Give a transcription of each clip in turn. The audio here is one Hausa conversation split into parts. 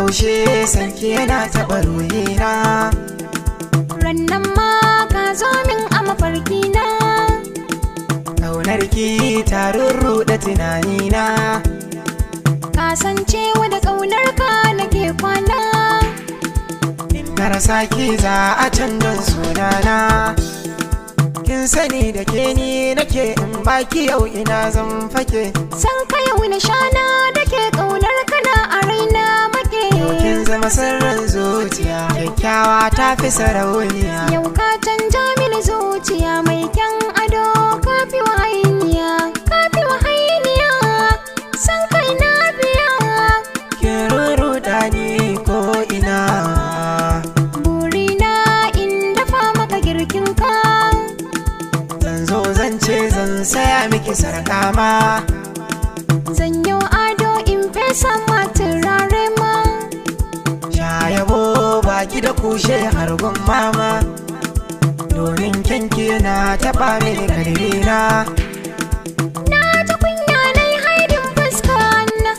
Yaushe sanki yana taɓa ruhina. Rannan ma ka zo min a mafarkina. Ƙaunar ki ta rurruɗe tunanina. Ka san cewa da ƙaunar ka nake kwana. In na rasa ki za a canza sunana. Kin sani da ke ni nake, in baki yau ina zan fake. San ka yau na shana da ke, ƙaunar kana a raina make. Yau kin zama sirrin zuciya, kyakkyawa ta fi sarauniya. Yau ka canja mini zuciya, mai kyan ado, ka fi wahainiya, ka fi wahainiya. San kai na biya. Kin rurruɗa ni ko ina. Burina in dafa maka girkin ka. Zan zo zan ce zan saya miki sarƙa ma. Zan yi ado in fesa ma turare ma. Sha yabo baki da kushe har gun mama, domin kyanki na taɓa mini kalbina. Na ta kunya na yi haidin fuska na.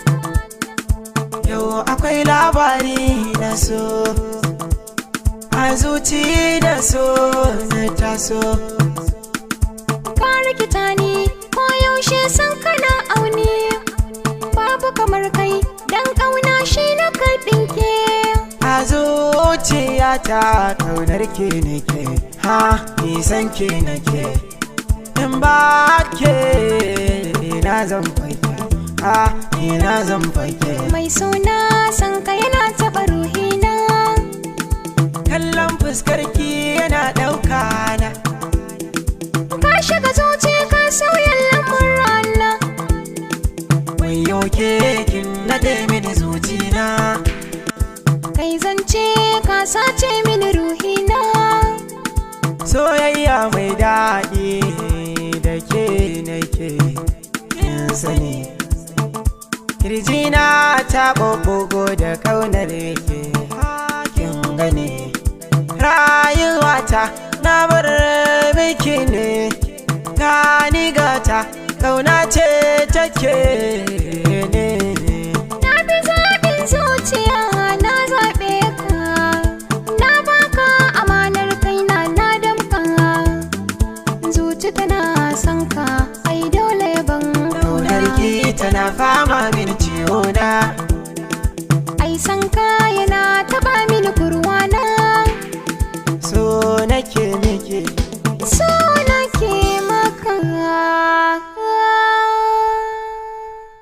Yau akwai labari na so a zuci, da so na taso. Ka rikita ni ko yaushe, san kana auni. Babu kamar kai, dan ƙauna shi na ka ɗinke. A zuciyata ƙaunar ke nake, ha nisan ke nake. In ba ke ina zan fake, ha ina zan fake. Mai suna san ka yana taɓa ruhina. Kallon fuskar ki yana ɗauka na. Ka shiga zuci ka sauya lamurana. Wayo ke, kin naɗe mini zucina. Kai zance ka sace mini ruhina. Soyayya mai daɗi da ke nake, kin sani. Kirjina ta ɓuɓɓugo da ƙaunar ke, kin gani. Rayuwata na bar miki ne, gani gata, ƙauna ce take ne.